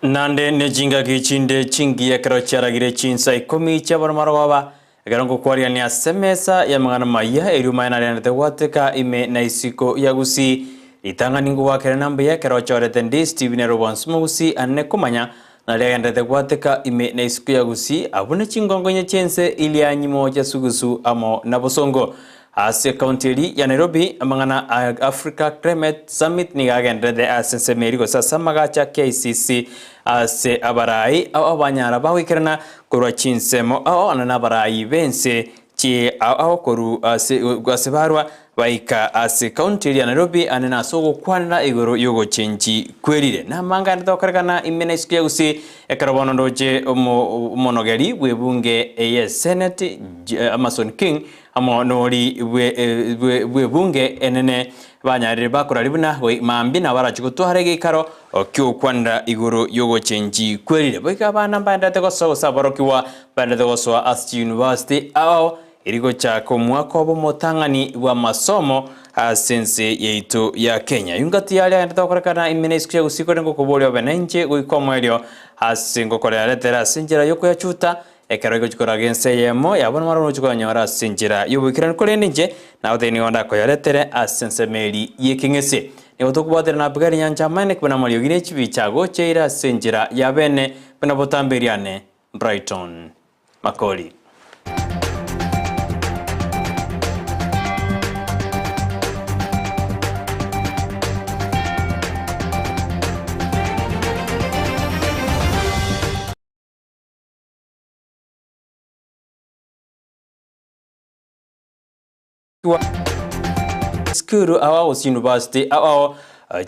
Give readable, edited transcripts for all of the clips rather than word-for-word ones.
Naende ne chingaki chinde chingiya ekero chiaragire chinsa ikomi chi'abaromorogoba, ekero ngokwariania ase emesa y'amang'ana amayia, erio omanye narianete gwateka ime na isiko ya Gusii. Ritang'ani ngogwakera na mbuya ekero ochorete Ndii Stephen ere obwansu mogusii anene komanya naria agenderete gwateka ime na isiko ya Gusii abwo ne chingongo inye chi'ense iria nyimo chia sugusu amo na bosongo. Ase ekaunti eria ya Nairobi, amang'ana a Africa Climate Summit nigo agenderete ase ensemo eria gose ase amagacho a KICC ase abarai ao abanyara bagoikerana korwa chinsemo ao na nabarai b'ense chi ao ao korwa ase ase barwa baika ase ekaunti eria ya Nairobi ande nase ogokwanera igoro y'ogochenchi kwerire. Namanga ande tokorekana ime na isiko ya Gusii ekero bono ndoche omo omonogeri bw'ebunge eye Senate Amason King Amo nori bw'ebunge enene banyarire bakoraria buna mambia nabo barache gotwara egeikaro ki'ogokwanera igoro y'ogochenchi kwerire. Boigo abana mbaenderete gosoa gose aborokigwa mbaenderete gosoa ase chiyunivasiti ao eri gochaka omwaka obo omotang'ani bw'amasomo ase ense yaito ya Kenya. Ayio ngati yaria agenderete gokorekana ime na isiko ya gusii korende ngokoboria obe nainche goika omoerio ase ngokorearetera ase enchera y'okoyachuta Ekero egochia koraga ense eyemo yabo namara nochia koyanyora ase enchera y'oboikeranu, korende inche nagotebirie nigo ndakoyaretere ase ensemo eria y'ekeng'ese. Nigo tokobwatera na Abigaili nyancha amaene buna amariogi ne chibicha agocheire ase enchera ya bene buna botambe eriane. Brighton Makori. Chisukuru ao gose university ao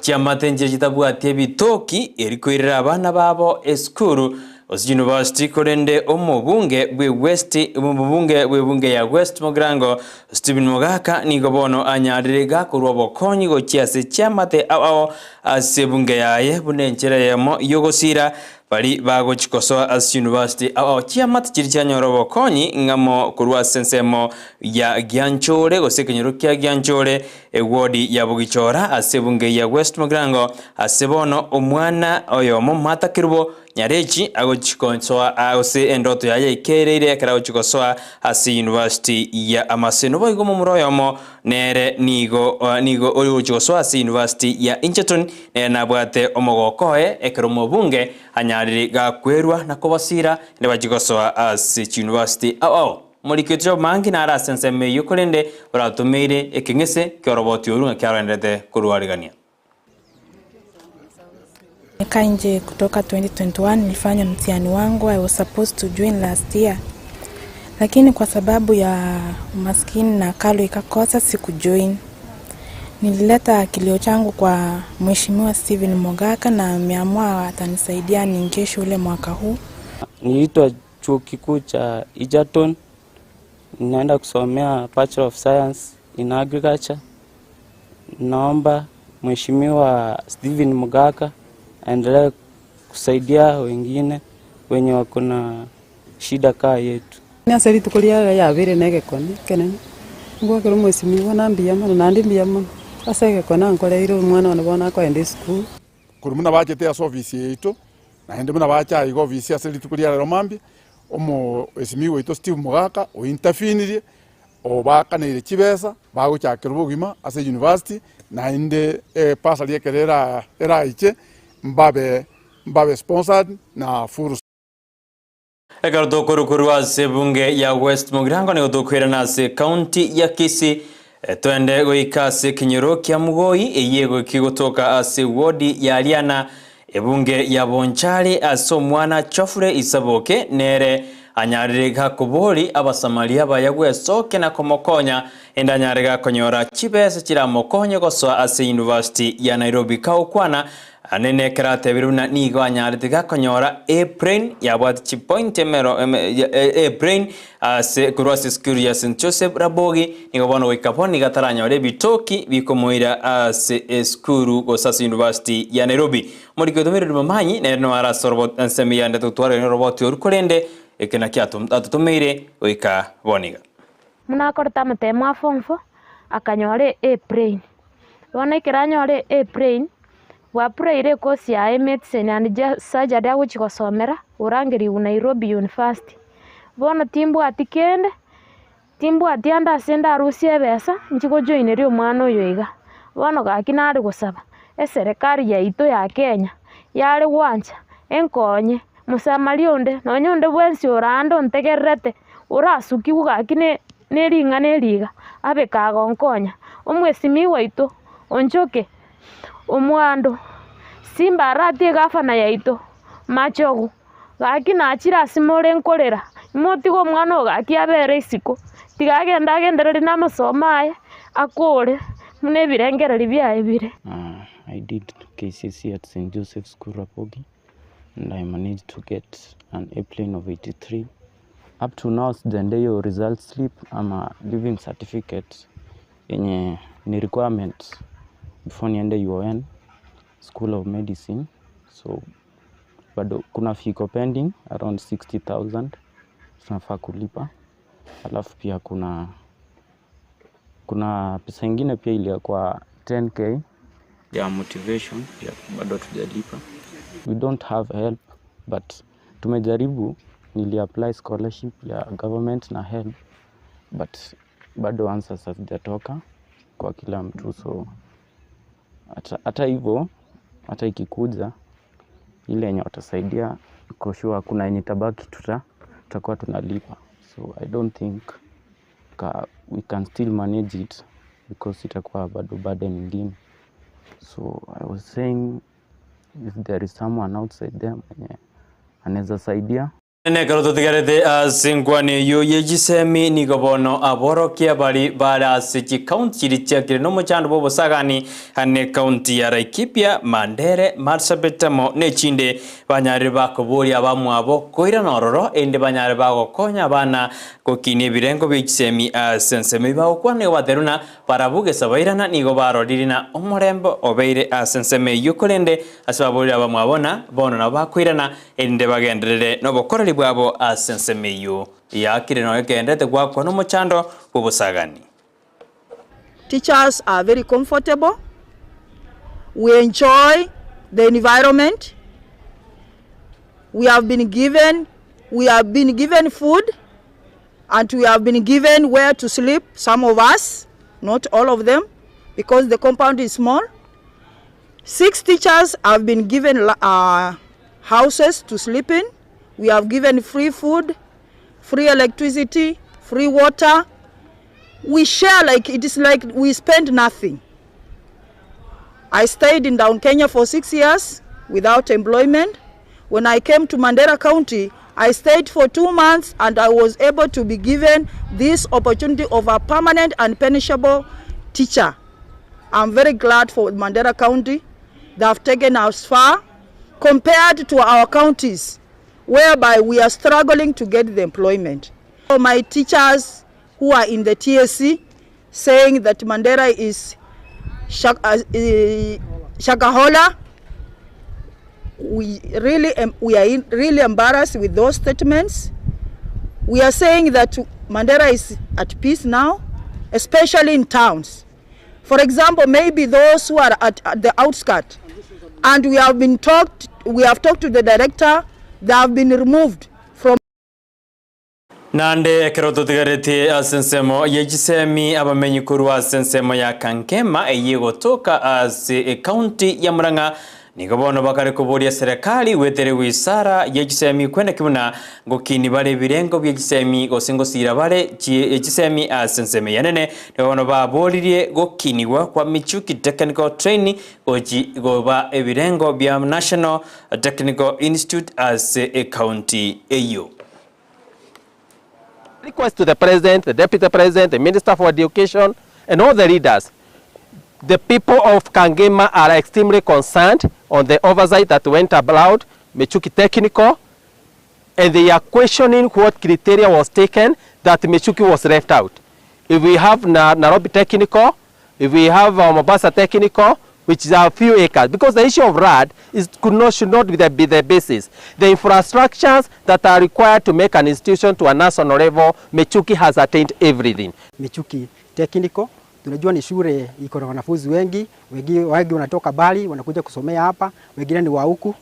chiamate nchire chitabwati ebitoki eri koirera abana babo esukuru gose university korende omobunge bwe West omobunge bwe ebunge ya West Mugirango Stephen Mogaka nigo bono anyarire gakorwa obokonyi gochia ase chiamate ao ao ase ebunge yaye buna enchera eyemo yogosira Baria bagochia kosoa ase university ao chiamate chiria chianyora obokonyi ng'amo korwa ase ensemo ya Gianchore gose ekenyoro kia Gianchore eward ya Bogichora ase ebunge ya West Mugirango ase bono omwana oyomo Martha Kerubo Nyarechi agochia kosoa gose endoto yaye yaikereire ekero agochia kosoa ase university ya Maseno boigo momura oyomo nere nigo nigo oyogochia gosoa ase university ya Egerton Nere nabwate omogoko oye ekero omobunge anyarire gakwerwa na kobasiira, ere bachie gosoa ase chiyunivasiti ao ao. Omoriki oito Job Mangi nare ase ensemo eyio korende oratomeire ekeng'ese ki'oroboti oru ng'a kiaroenderete korwarigania. Nimekaa nje kutoka 2021 nilifanya mtihani wangu I was supposed to join last year lakini kwa sababu ya umaskini na karo ikakosa sikujoin. Nilileta kilio changu kwa Mheshimiwa Stephen Mogaka na ameamua atanisaidia niingie shule mwaka huu. Niliitwa chuo kikuu cha Egerton, ninaenda kusomea Bachelor of Science in Agriculture. Naomba Mheshimiwa Stephen Mogaka aendelee kusaidia wengine wenye wako na shida kaa yetu. Ase rituko riaye yabeire negekone ekenene, ngwakera omwesimigwa na mbuya mono naende mbuya mono ase egekone ankoreire omwana one bono akoenda esukuru. Korwa buna bachete ase ofisi yaito, naende buna bacha aiga ofisi ase rituko ria rero mambia, omoesimigwa oito Steve Mogaka ointafinirie, obakaneire chibesa, bagochakerwa obogima ase university, naende ebursary ekero era eraiche, mbabe mbabe sponsored na full. Ekero tokorwa korwa ase ebunge ya West Mugirango nigo tokoirana ase ekaunti ya Kisii twende goika ase ekenyoro kia Mugoi eyio egokia gotoka ase ewodi ya Riana ebunge ya Bonchari ase omwana Geoffrey Isaboke nere anyarire gakobori abasamaria abaya gwesokia na komokonya ende anyare gakonyora chibesa chiramokonye gosoa ase University ya Nairobi kagokwana Ane nekero atebire buna nigo anyarete gakonyora A plain yabwate chipoint emero A plain ase korwa ase esukuru ya St Joseph Rabogi nigo bono goika bono nigo ataranyora ebitoki bikomoira ase esukuru gose ase university ya Nairobi. Omoriki otomeire Lumamanyi nere noyo are ase orobo ensemo eyende totwarire noroboti oru korende eke nakio atotomeire goika bono iga. Buna akorete amatemo a form four, akanyora A plain. Bono ekero anyora A plain. Bwapuraire ekosi yaye medicine and surgery agochia gosomera orangerigwe Nairobi University. Bono timbwati kende, timbwati ande ase ndarusie ebesa nchie gojoineria omwana oyo iga. Bono gaki nare gosaba, eserekari yaito ya Kenya, yare gwancha enkonye mosamaria onde nonye onde bwensi ore ande ontegererete, orasukigwe gaki ne nering'ana eri iga, abe kagonkonya. Omwesimigwa oito, onchoke. Omwando, Simba aratie egafana yaito, Machogu, gaki nachire ase more nkorera, imotige omwana oo gaki abere isiko, tiga agende agendererie namasomo aye, akore buna ebirengererio biaye bire. I did KCSE at St. Joseph School Rapogi and I managed to get an A plane of 83. Up to now sijaendea hiyo result slip ama leaving certificate yenye ni requirement before niende UoN School of Medicine so bado kuna fee iko pending around 60,000 tunafaa kulipa, alafu pia kuna kuna pesa ingine pia iliyokuwa 10k ya motivation pia bado hatujalipa. We don't have help but tumejaribu, nili apply scholarship ya government na help but bado answers hazijatoka kwa kila mtu so hata hivyo hata ikikuja ile yenye watasaidia kwa sure kuna yenye itabaki tutakuwa tunalipa so I don't think ka, we can still manage it because itakuwa bado burden ingine so I was saying if there is someone outside there mwenye anaweza saidia. Nekero totigarete ase enkwana eyio ye chisemi, nigo bono aborokia baria bare ase chikaunti chiria chiakire nomochando bw'obosagani ane ekaunti ya Laikipia, Mandere, Marsabit amo nechinde, banyarire bakoboria abamwabo koirana ororo erinde banyare bagokonya abana gokinia ebirengo bie chisemi ase ensemo. Ebi bagokwana nigo baterwe na barabwo gesa bairana nigo barorire na omorembe obeire ase ensemo eyio korende ase baborire abamwabo na bono nabo bakoirana erinde bagenderere nobokoreri bwabo ase ensemo eyio yaakire nonya egenderete goakwa nomochando bw'obosagani. Teachers are very comfortable, we enjoy the environment, we have been given, we have been given food and we have been given where to sleep, some of us, not all of them, because the compound is small. Six teachers have been given houses to sleep in. We have given free food, free electricity, free water. We share like it is like we spend nothing. I stayed in Down Kenya for 6 years without employment. When I came to Mandera County, I stayed for 2 months and I was able to be given this opportunity of a permanent and pensionable teacher. I'm very glad for Mandera County. They have taken us far compared to our counties, whereby we are struggling to get the employment. So my teachers who are in the TSC saying that Mandera is Shakahola, we are really embarrassed with those statements. We are saying that Mandera is at peace now, especially in towns. For example, maybe those who are at the outskirts, and we have been talked, we have talked to the director, they have been removed from. Naende ekero totigaretie ase ensemo ye chisemi, abamenyi korwa ase ensemo ya Kankema eyio egotoka ase ecounty ya Murang'a nigo bono bakare koboria serikali goetera ewizara ye chisemi kweneki buna ngokini bare ebirengo bie chisemi gose ngosira bare chisemi ase ensemo eye nene. Nigo bono baboririe gokinigwa kwa Michuki Technical Training gochi goba ebirengo bia National Technical Institute ase ecounty eyio. Request to the president, the deputy president, the minister for education, and all the leaders. The people of Kangema are extremely concerned on the oversight that went about Michuki Technical, and they are questioning what criteria was taken that Michuki was left out. If we have Nairobi Technical, if we have Mombasa Technical, which is a few acres, because the issue of RAD is, could not, should not be the basis. The infrastructures that are required to make an institution to a national level, Michuki has attained everything. Michuki Technical Tunajua ni shule iko na wanafunzi wengi, wengi, wengi wanatoka mbali wanakuja kusomea hapa, wengine ni wa huku,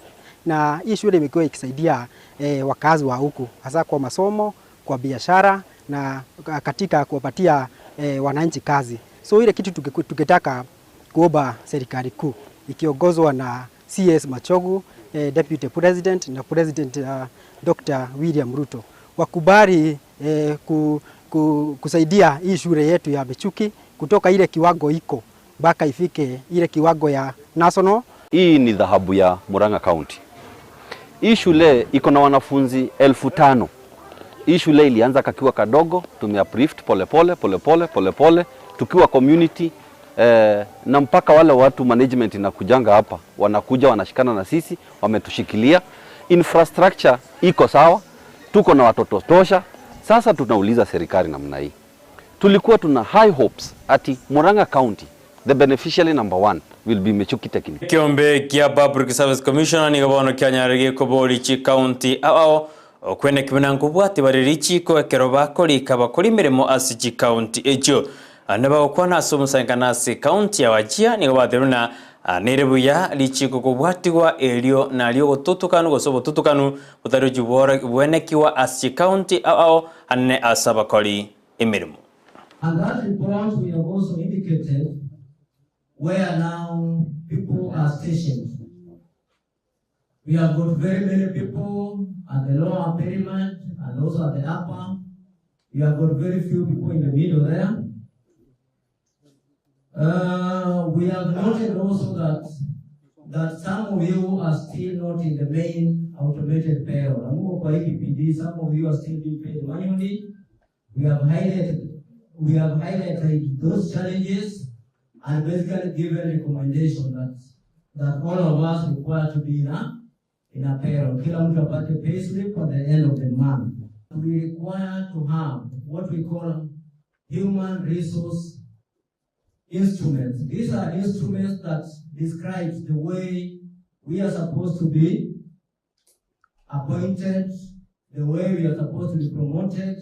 na hii shule imekuwa ikisaidia eh, wakazi wa huku hasa kwa masomo, kwa biashara na katika kuwapatia eh, wananchi kazi. So ile kitu tukitaka kuomba serikali kuu ikiongozwa na CS Machogu, eh, Deputy President na President uh, Dr. William Ruto wakubali eh, ku, ku, kusaidia hii shule yetu ya Michuki kutoka ile kiwango iko mpaka ifike ile kiwango ya national. Hii ni dhahabu ya Murang'a County. Hii shule iko na wanafunzi 5,000. Hii shule ilianza kakiwa kadogo, tumeuplift polepole polepole polepole tukiwa community eh, na mpaka wale watu management inakujanga hapa wanakuja wanashikana na sisi, wametushikilia. Infrastructure iko sawa, tuko na watoto tosha. Sasa tunauliza serikali namna hii, tulikuwa tuna high hopes ati Murang'a County the beneficiary number one will be Michuki Technical. Kiombe kia Public Service Commission nigo bono kianyarire gekobori chikaunti ao okwene kibina nkobwati bare richiko ekero bakorika bakora emeremo ase chikaunti echio ane bagokwana ase omosankano ase ekaunti ya Wajir nigo baterwa na nere buya richiko kobwatigwa erio nario ogotutukanu gose obotutukanu botari bwenekiwa ase chikaunti ao ane ase abakori emeremo. And that report we have also indicated where now people are stationed. We have got very many people at the lower pyramid and also at the upper. We have got very few people in the middle there. We have noted also that some of you are still not in the main automated payroll. Amuko kwa EPPD, some of you are still being paid manually. We have highlighted those challenges and basically given recommendation that all of us require to be in a payroll. Kila mtu apate payslip at the end of the month. We require to have what we call human resource instruments. These are instruments that describe the way we are supposed to be appointed, the way we are supposed to be promoted,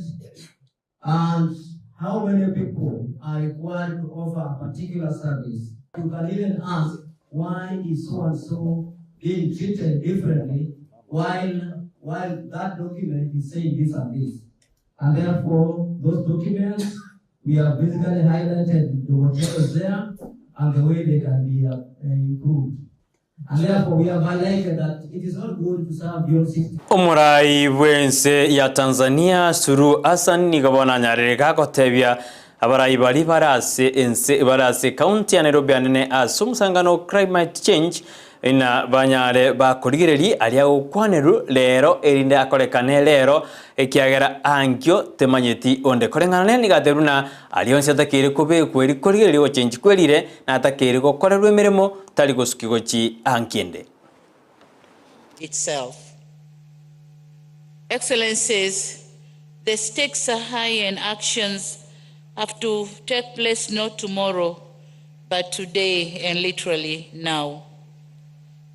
and how many people are required to offer a particular service. You can even ask, why is so-and-so being treated differently while that document is saying this and this? And therefore, those documents, we have basically highlighted the whatever is there and the way they can be improved. And therefore, we have highlighted that it is not good to serve beyond 60. Omorai bwense ya Tanzania Suluhu Hassan nigo bono anyarire gagotebia abarai bari barase ense barase county ya Nairobi anene ase omusangano climate change ina banyare bakorigereria aria gokwaneru rero erinde akorekane rero ekiagera ankio temanyeti onde koreng'ana nigateru na aria onsi atakeire kobekwa eri korigereria gochenji kwerire na atakeire gokorerwa emeremo tari gosuki gochi ankiende. Itself. Excellencies, the stakes are high and actions have to take place not tomorrow, but today and literally now.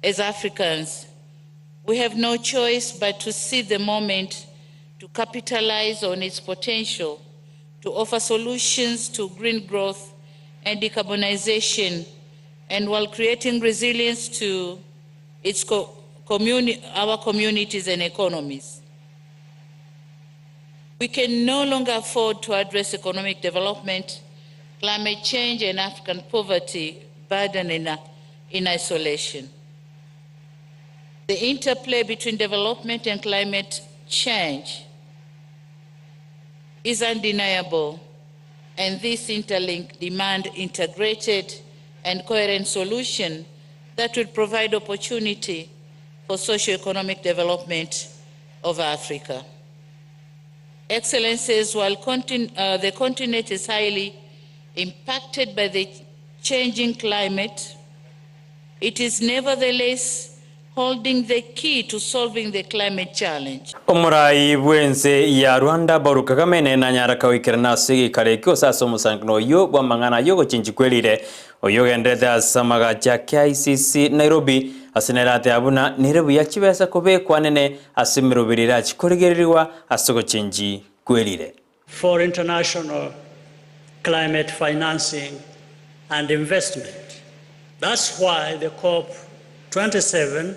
As Africans, we have no choice but to seize the moment to capitalize on its potential to offer solutions to green growth and decarbonization, and while creating resilience to our communities and economies. We can no longer afford to address economic development, climate change, and African poverty burden in isolation. The interplay between development and climate change is undeniable, and this interlink demand integrated and coherent solution that will provide opportunity for socio-economic development of Africa. Excellencies, while the continent is highly impacted by the changing climate, it is nevertheless holding the key to solving the climate challenge. Omorai bwense ya Rwanda Paul Kagame nena nyaraka wikirana ase gikare ekio ase omosankano oyo bwa mang'ana yogo chinchi oyo genderete ase amagacha KICC Nairobi ase nerate abuna nere buya chibesa kobekwa nene ase emeroberi erachikorigererwa ase gochinchi kwerire. For international climate financing and investment. That's why the COP27,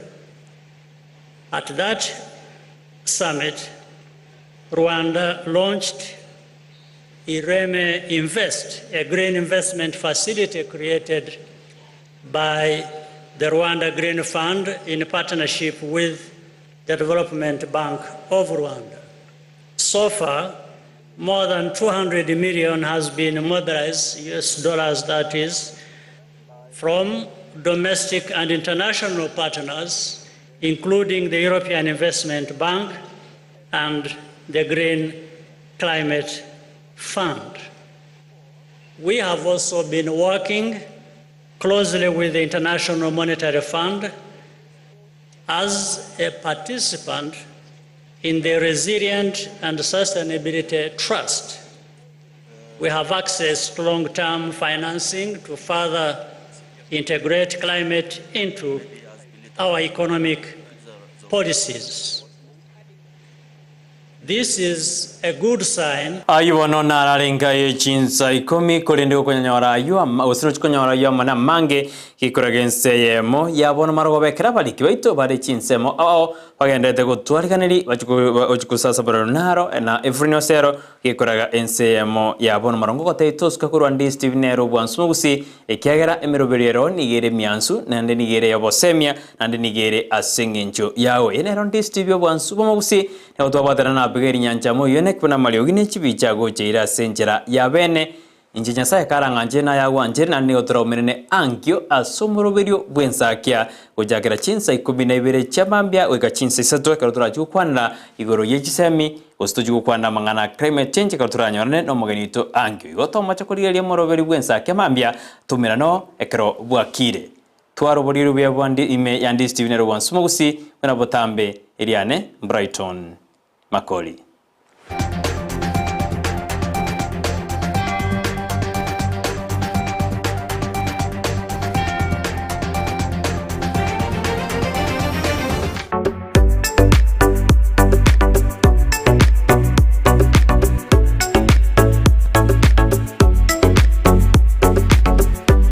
at that summit, Rwanda launched Ireme Invest, a green investment facility created by the Rwanda Green Fund in partnership with the Development Bank of Rwanda. So far, more than 200 million has been mobilized, US dollars that is, from domestic and international partners, including the European Investment Bank and the Green Climate Fund. We have also been working closely with the International Monetary Fund as a participant in the Resilient and Sustainability Trust. We have access to long-term financing to further integrate climate into our economic policies. This is a good sign. Ayio bono nararenga aye chinsa ikomi, korende gokonyora ayio ama, gose nochi konyora ayio amo namange, gekoraga ense eyemo ya bono marogoba ekero abariki baito bare chinsemo ao ao bagenderete gotwariganeria bachie gochia gosasaborerwa naro na Efraini Osero gekoraga ense eyemo ya bono marongo gotebia tosuka korwa ndi Stephen nere obwansu mogusi ekiagera emeroberio ero nigo ere emiansu naende nigo ere yobosemia naende nigo ere ase engencho yao. Eye nero ndi Steve obwansu bw'omogusi Nigo twabwatana na Abigaili nyancha moyio buna amariogi ne chibicha gocha ire ase enchera ya bene. Inche Nyasae karang'anche na ayagwanche, naende nigo toraumerane ankio ase omoroberio bw'ensakia, gochakera chinsa ikomi na ibere chia mambia goika chinsa isato, ekero torachie gokwanera igoro ye chisemi, gose tochie gokwana amang'ana a climate change ekero toranyorane nomogeni oito ankio. Igo tomoche korigereria omoroberio bw'ensakia mambia, toumerane ekero bwakire. Twaroboria obuya bwa ndi ime ya ndi Stephen ere bwansu mogusi buna botambe eriane Brighton Makori.